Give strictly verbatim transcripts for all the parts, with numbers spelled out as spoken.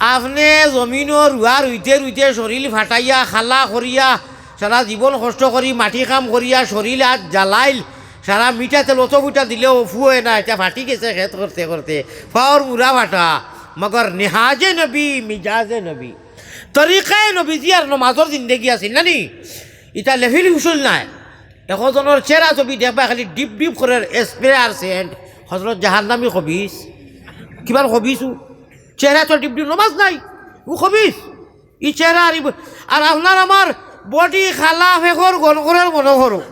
আপনে জমিনো রুয়া রুইতে রুইতে শরীল ফাটাইয়া, খালা করিয়া, সারা জীবন কষ্ট করি, মাটি কাম করিয়া, শরীল আত জ্বালাইল, সারা মিঠা তেল অত ফুটা দিলেও ফুয়ে না, ইটা ফাটি গেছে খেত করতে করতে, ফাওর মুড়া ফাটা। মগর নেহাজে নবী, মিজাজে নবী, তরিকায় নবীজি আর নমাজর জিন্দেগি আছিল না নি? ইটা লেফিল উসুল নায়। একজনর চেহারা ছবি দেখবা, খালি ডিপ ডিপ করের স্প্রে আর সেন্ট। হজরত জাহান্নামী খবিস, কিমান খবিস ও। চেহারা তো ডিপ ডিপ, নমাজ নাই, ও খবিস। ই চেহারা আর ই ব-, আর আপনার আমার বডি খালা ফেকর গন করের মনো করো।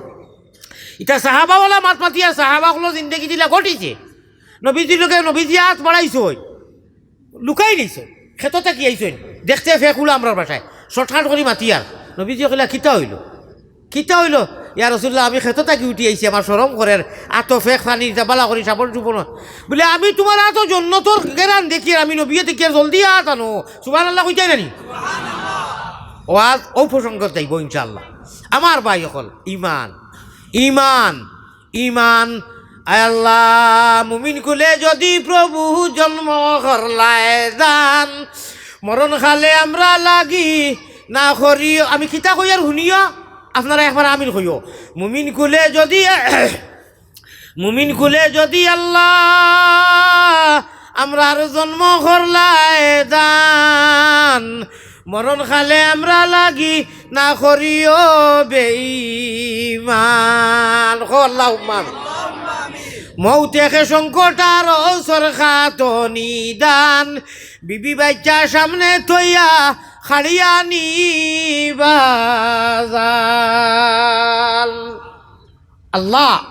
ইটা সাহাবাওয়ালা মাত মাতি আর সাহাবা অকলর জিন্দেগি দিলা ঘটিছে। নবীজির লগে নবীজি আত বাড়াইছইন, লুকাই নিছইন, খেতো থাকি আইছইন, দেখতে ফেক উলা আমরার বাসায়, শর্টকাট করি মাতি আর। নবীজি কইলা, "কিতা অইলো? কিতা অইলো?" "ইয়া রাসূলুল্লাহ, আমি খেতো থাকি উঠি আইছি, আমার শরম করের, আতো ফেক ফানি ইতা বালা করি সাবন সুবন।" বলে, "আমি তুমার আতো জন্নতর গেরান দেখি আর আমি নবীয়ে দেখি আর জলদি আত আনো।" সুবহানাল্লাহ কইতায় না নি? ওয়াজ অউ প্রসঙ্গত যাইবো ইনশাআল্লাহ। আমার ভাই অকল, ইমান, ইমান, ইমান। আয় আল্লাহ, মুমিন কুলে যদি প্রভু জন্ম করলায় দান, মরণ কালে আমরা লাগি না করিও, আমি কিতা কইয়ার হুনিও, আপনারা একবার আমিন কইও। মুমিন কুলে যদি মুমিন কুলে যদি আল্লাহ আমরার জন্ম করলায় দান, মরণ কালে আমরা লাগি না করিও বেঈমান। কও আল্লাহুম্মা আমিন। মউত একে সংকট আর অবসর খাতো নিদান, বিবি বাইচ্চা সামনে থইয়া খাড়িয়া নিবা জান। আল্লাহ,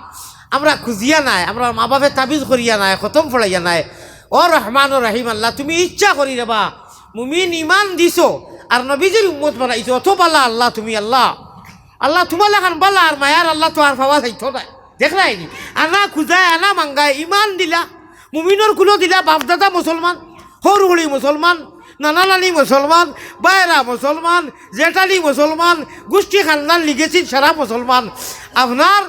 আমরা খুজিয়া নায়, আমরার মা বাপে তাবিজ করিয়া নায়, খতম পড়াইয়া নায়। ও রহমান ও রহিম আল্লাহ, তুমি ইচ্ছা করি রেবা, মুমিন ইমান দিছো, আর নবীজির উম্মত বানাইছো, অত বালা আল্লাহ তুমি আল্লাহ। আল্লাহ তুমার লাখান বালা আর মায়ার আল্লাহ তো আর পাওয়া যাইতো নায়। দেখরায় নি? আনা খুজায়, আনা মাঙ্গায়, ইমান দিলা, মুমিনর কুলো দিলা, বাপ দাদা মুসলমান, হউর হড়ি মুসলমান, নানা নানি মুসলমান, বাইরা মুসলমান, জেঠানি মুসলমান, গুষ্টি খান্দান লিগেছি সারা মুসলমান। আপনার,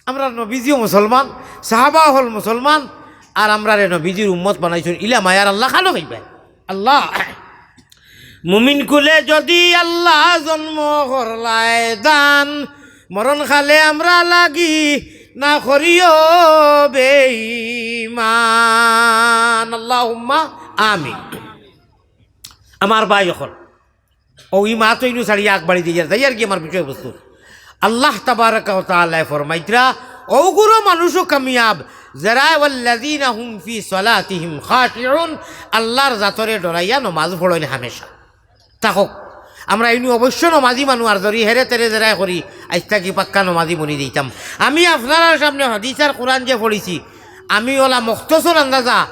আমরার নবীজিও মুসলমান, সাহাবা অকল মুসলমান, আর আমরারে নবীজির উম্মত বানাইছইন, ইলা মায়ার আল্লাহ খানো পাইবায়। আল্লাহ, মুমিন কুলে যদি আল্লাহ জন্ম করলায় দান, মরণ কালে আমরা লাগি না করিও বেঈমান। আল্লাহুম্মা আমিন। আমার ভাই অকল, অউ ই মাত অইনু ছাড়িয়া আগ বাড়ি দিয়ার যাইয়ার গি আমার বিষয়বস্তু। আল্লাহ তাবারাকা ওয়া তাআলায় ফরমাইতরা, অউগুলো মানুষও কামিয়াব, যারা ওয়াল্লাযীনা হুম ফি সালাতিহিম খাশিউন, আল্লাহর জাতরে ডরাইয়া নমাজ পড়ইন হামেশা। থাকউক, আমরা ইনু অবশ্য নমাজি মানু, আর যদি হেরে তেরে যেরায় করি, আইজ থাকি পাক্কা নমাজি বনি দিতাম। আমি আপনারার সামনে হাদিস আর কোরআন যে পড়ছি, আমি অলা মুখতসর আন্দাজা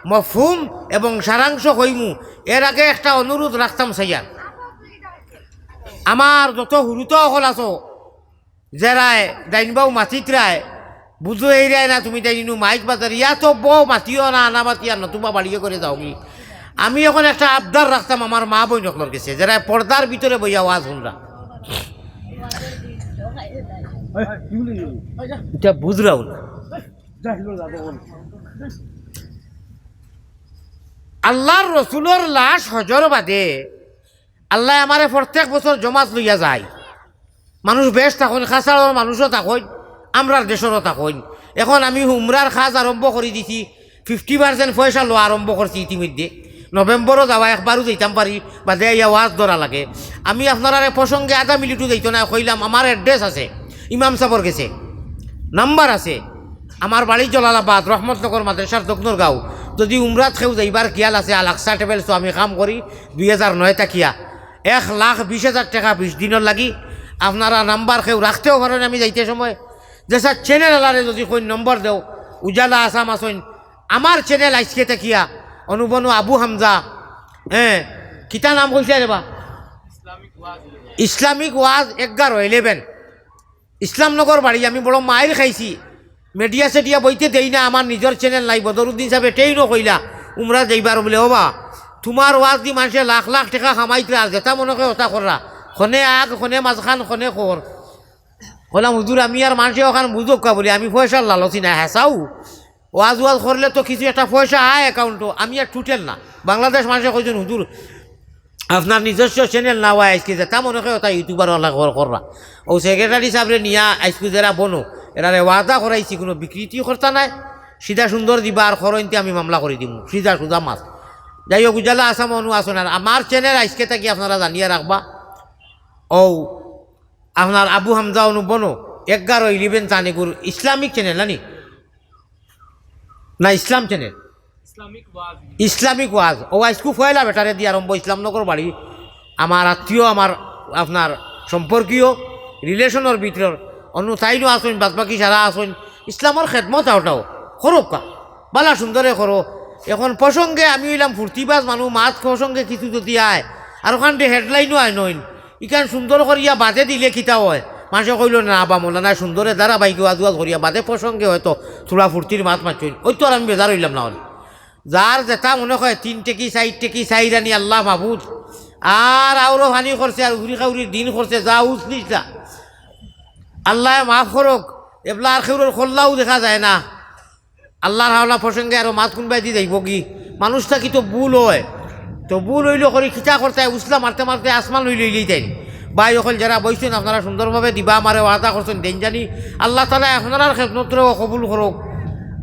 মফহুম এবং সারাংশ কইমু। এর আগে একটা অনুরোধ রাখতাম চাইয়ার, আমার যত হুরুতা অকল আছো, যেরায় ডাইনবাউ মাতিতরায়, বুঝো এইরায় না তুমি তাইন ইনু মাইক বাজার, ইয়া তো বউ মাতিও না, আনা মাতিয়া না, তুমা বাড়িয়ে করে যাওগি। আমি এখন একটা আবদার রাখতাম আমার মা বইন অকলর গেছে, যেরায় পর্দার ভিতরে বইয়া ওয়াজ হুনরা। ইটা বুঝরাও না। আল্লাহর রসুলর লাশ হজর বাদে আল্লায় আমারে প্রত্যেক বছর জমাত লইয়া যায়। মানুষ বেশ থাকইন, খাসাড়র মানুষও থাকইন, আমরার দেশরও থাকইন। এখন আমি উমরার কাজ আরম্ভ করি দিছি, ফিফটি পার্সেন্ট পয়সা লওয়া আরম্ভ করছি ইতিমধ্যে। নভেম্বরও যাওয়া, একবারও যাইতাম পারি, বাদে আইয়া ওয়াজ ধরা লাগে। আমি আপনারারে প্রসঙ্গে আধা মিনিটও যাইতো না, কইলাম আমার অ্যাড্রেস আছে, ইমাম সাবর গেছে, নাম্বার আছে। আমার বাড়ি জলালাবাদ, রহমতনগর মাদ্রাসার দক্ষিণর গাঁও। যদি উমরাত কেউ যাইবার খিয়াল আছে, আল আকসা ট্রাভেলসও আমি কাম করি দুই হাজার নয় থাকিয়া। এক লাখ বিশ হাজার টেকা বিশ দিনর লাগি। আপনারা নাম্বার কেউ রাখতেও পারেন, আমি যাইতে সময় যেসা চ্যানেল আলারে যদি কইন নম্বর দেও, উজালা আসাম আসইন, আমার চ্যানেল আইজকে থাকিয়া অনুবনু আবু হামজা, হ্যাঁ, কিতা নাম কইছে রে বা? ইসলামিক ওয়াজ এগারো, ইলেভেন। ইসলামনগর বাড়ি, আমি বড় মাইর খাইছি। মিডিয়া সেডিয়া বইতে দেই না, আমার নিজর চ্যানেল নাই। বদরুদ্দিন সাবে টেইনও কইলা, উমরা যাইবার বুলে, "ওবা, তুমার ওয়াজ দি মানষে লাখ লাখ টেকা কামাইতরা, আর যেতা মনো কয় ওতা কররা। খনে আগ, খনে মাঝখান, খনে কর।" কইলাম, "হুজুর, আমি আর মানষে অখান বুঝউক্কা বুলে, আমি পয়সার লালচি না, হাছাউ। ওয়াজ ওয়াজ করলে তো কিছু একটা পয়সা আয় অ্যাকাউন্টো, আমি আর টুটেল না।" বাংলাদেশ মানষে কইছইন, "হুজুর, আপনার নিজস্ব চ্যানেল না অয়, আইজকে যেতা মনে কয় অতা ইউটিউবার অলা কর-, কররা।" অউ সেক্রেটারি সাবরে নিয়া আইজকু যেরা বনো, এরারে ওয়াদা করাইছি, কুনু বিকৃতি করতা নায়, সিধা সুন্দর দিবা, আর করইনতে আমি মামলা করি দিমু, সিধা সুজা মাত। যাই হউক, উজালা আসাম অনু আছইন, আর আমার চ্যানেল আইজকে থাকি আপনারা জানিয়া রাখবা। অউ আপনার আবু হামজা অনু বনো, এগারো ইলেভেন তানিগুর ইসলামিক চ্যানেল নানি? না, ইসলাম চ্যানেল। ইসলামিক ওয়াজ। ইসলামিক ওয়াজ। অউ আইজকু পয়লা বেটারে দি আরম্ভ, ইসলামনগর বাড়ি। আমার আত্মীয়, আমার, আপনার সম্পর্কীয়, রিলেশনর ভিতরর। অনু তাইনও আছইন, বাদবাকি সারা আছইন। ইসলামর খেদমত আওটাও। করউক্কা। বালা সুন্দরে করো। এখন প্রসঙ্গে আমি অইলাম ফুর্তিবাজ মানুষ, মাত প্রসঙ্গে কিছু যদি আয়, আর অখানতে হেডলাইনও আয় নইন। ইখান সুন্দর করিয়া বাদে দিলে কিতা অয়? মানষে কইলো, "না বা মৌলানা সুন্দরে ধারাবাহিক ওয়াজ ওয়াজ করিয়া বাদে প্রসঙ্গে হয়তো থুড়া ফুর্তির মাত মাতছইন।" অউ তো আর আমি বেজার অইলাম না অনে। যার যেতা মনে কয়, তিন টেকি, চাইর টেকি, চাইর আনি আল্লাহ মাবুদ। আর আওরো ফানি করছে, আর উগুরি খাউরির দিন করছে, যা উস নিস না। আল্লায় মাফ করউক, এবলা আর কেউরর কল্লাও দেখা যায় না। আল্লার হাওলা প্রসঙ্গে আরো মাত কুনবায়দি যাইবোগি? মানুষ থাকি তো ভুল অয়, তো ভুল অইলো করি কিতা করতায়, উছলা মারতে মারতে আসমান অইলো ইলেই তাইন। ভাই অকল যেরা বইছইন, আপনারা সুন্দরভাবে দিবা, আমারে ওয়াদা করছইন, দেইন জানি। আল্লাহ তাআলায় আপনারার খেদমতরেও কবুল করউক,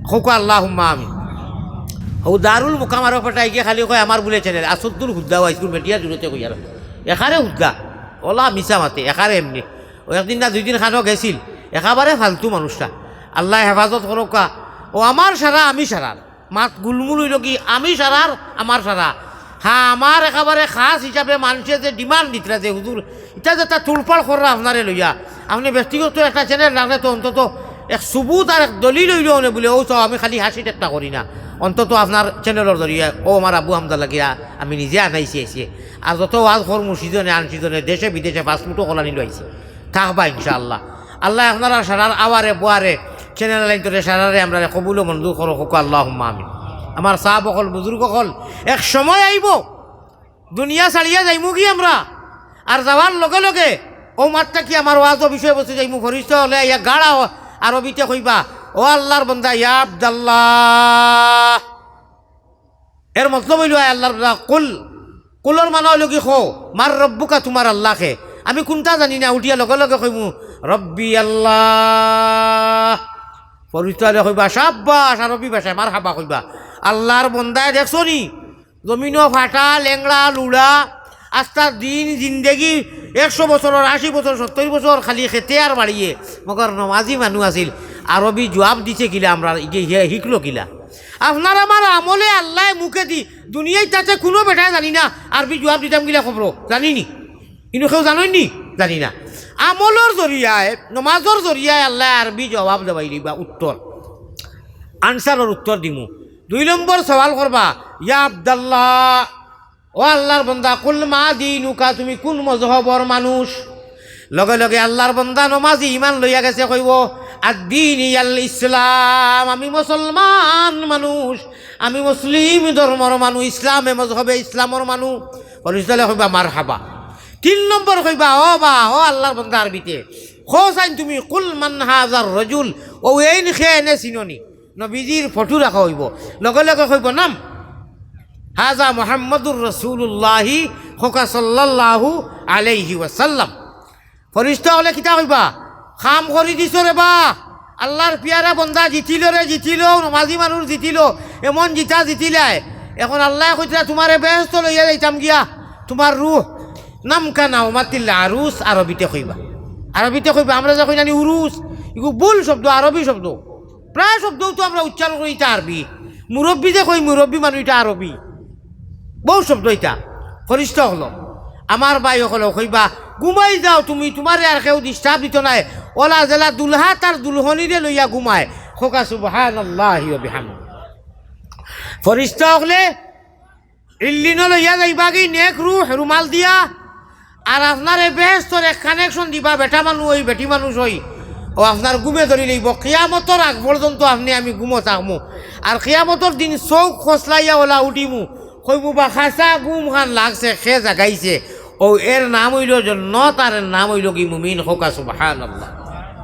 কউক্কা আল্লাহুম্মা আমিন। অউ দারুল মুকাম আরো ফাটাইগিয়া খালি কয় আমার বুলে চ্যানেল, আসদ্দুর হুদ্দা, ওয়াইসুর মিডিয়া জুড়েতে কইয়ার। একারে হুদ্দা, অলা মিছা মাতে, একারে এমনে। অউ একদিন না দুইদিন খানো গেছিল, একেবারে ফালতু মানুষটা। আল্লায় হেফাজত করউক্কা। অউ আমার সারা, আমি সারার। মাত গুলমুল অইলোগি, আমি সারার, আমার সারা। হ্যাঁ, আমার একেবারে খাস হিসাবে মানষে যে ডিমান্ড দিতরা যে, "হুজুর, ইতা যেতা তুলপাড় কররা আপনারে লইয়া, আপনে ব্যক্তিগত একটা চ্যানেল রাখলে তো অন্তত এক সুবুত আর এক দলিল অইলো অনে বুলে, অউ চাও আমি খালি হাসি ঠাট্টা করি না, অন্তত আপনার চ্যানেলর জরিয়ায় অউ আমার আবু হামজা লাগিয়া আমি নিজে আনাইছি আইছে।" আর যত ওয়াজ করমু সিজনে আন সিজনে, দেশে বিদেশে পাসপোর্টও কলানি লইছে। থাকবা ইনশাআল্লাহ। আল্লায় আপনারার সারার আওয়ারে বোয়ারে চ্যানেল লাইন তোরে সারারে আমরারে কবুল ও মঞ্জুর করো, কউক্কা আল্লাহুম্মা আমিন। আমার সাব অকল, বুজুর্গ অকল, এক সময় আইবো, দুনিয়া ছাড়িয়া যাইমুগি আমরা, আর যাওয়ার লগে লগে অউ মাত থাকি আমার ওয়াজর বিষয়বস্তু যাইমু, ফরিস্তা অকলে আইয়া গাড়া আরবিতে কইবা, "ও আল্লার বন্দা, ইয়া আব্দাল্লাহ।" এর মতলব অইলো, আয় আল্লার বন্দা, কুল, কুলর মানা অইলোগি কও, মান রব্বুকা, তুমার আল্লাহ কে। আমি কুনতা জানি না, উঠিয়া লগে লগে কইমু, "রব্বি আল্লাহ।" ফরিস্তা অকলে কইবা, "শাবাশ", আরবি ভাষায় মারহাবা কইবা। আল্লার বন্দায় দেখছো নি, জমিনো ফাটা, লেংড়া, লুড়া, আস্তা দিন জিন্দেগি একশো বছরর, আশি বছর, সত্তইর বছর খালি খেতে আর বাড়িয়ে, মগর নমাজি মানুষ আছিল। আরবি জুয়াব দিছে কিলা, আমরার ইগে হিকলো কিলা? আপনার আমার আমলে আল্লায় মুখেদি দুনিয়াত তাতে কুনু বেটায় জানি না, আরবি জুয়াব দিতাম কিলা খবরো, জানি নি? ইনো কেউ জানইন নি? জানি না। আমলর জরিয়ায়, নমাজর জরিয়ায় আল্লায় আরবি জুয়াব দেওয়াই দিবা, উত্তর, আনসারর উত্তর দিমু। দুই নম্বর সওয়াল করবা, ইয়া আব্দাল্লাহ, ও আল্লার বন্দা, কুল মা দীনুকা, তুমি কুন মজহবর মানুষ? লগে লগে আল্লার বন্দা নমাজি ইমান লইয়া গেছে, কইবো, আদ্দীনি আল ইসলাম, আমি মুসলমান মানুষ, আমি মুসলিম ধর্মর মানুষ, ইসলামে মজহবে ইসলামর মানুষ। ফরিস্তা অকলে কইবা, মারহাবা। তিন নম্বর কইবা, ও বা, ও আল্লার বন্দা আরবিতে, কও চাইন তুমি, কুল মান হাজার রজুল, অউ এইন কে, এনে চিনো নি? নবীজির ফটো রাখা অইবো, লগে লগে কইবো, নাম, হাজা মুহাম্মাদুর রাসূলুল্লাহি, কউক্কা সাল্লাল্লাহু আলাইহি ওয়াসাল্লাম। ফরিস্তা অকলে কিতা কইবা? কাম করি দিছো রে বা, আল্লার পিয়ারা বন্দা জিতিলো রে, জিতিলো, নমাজি মানুষ জিতিলো, এমন জিতা জিতিলায়। এখন আল্লায় কইতরা, তুমারে বেহেস্তো লইয়া যাইতাম গিয়া, তুমার রুহ, নাম কা নাওমাতিল আরুস, আরবিতে কইবা। আরবিতে কইবা, আমরা যে কই নানি উরুস, ইগু ভুল শব্দ, আরবি শব্দ। প্রায় শব্দউ তো আমরা উচ্চারণ করি ইতা আরবি। মুরব্বি যে কই, মুরব্বি মানুষ, ইতা আরবি। বউত শব্দ ইতা। ফরিস্তা অকল, আমার ভাই অকল, কইবা, ঘুমাই যাও তুমি, তুমারে আর কেউ disturb দিতো নায়। অলা যেলা দুলহা তার দুলহনিরে লইয়া ঘুমায়। কউক্কা সুবহানাল্লাহি ওয়া বিহামদি। ফরিস্তা অকলে ইল্লিনো লইয়া যাইবাগি নেক রুহ রুমাল দিয়া, আর আপনারে বেহেস্তর এক connection দিবা, বেটা মানুষ অই, বেটি মানুষ অই, অউ আপনার ঘুমে ধরি লইবো। কিয়ামতর আগ পর্যন্ত আপনে আমি ঘুমো থাকমু, আর কিয়ামতর দিন চউখ খসলাইয়া অলা উঠিমু, কইমু, বা খাসা ঘুম খান লাগছে, কে জাগাইছে? অউ এর নাম অইলো জন্নত, আর এর নাম অইলোগি মুমিন। কউক্কা সুবহানাল্লাহ।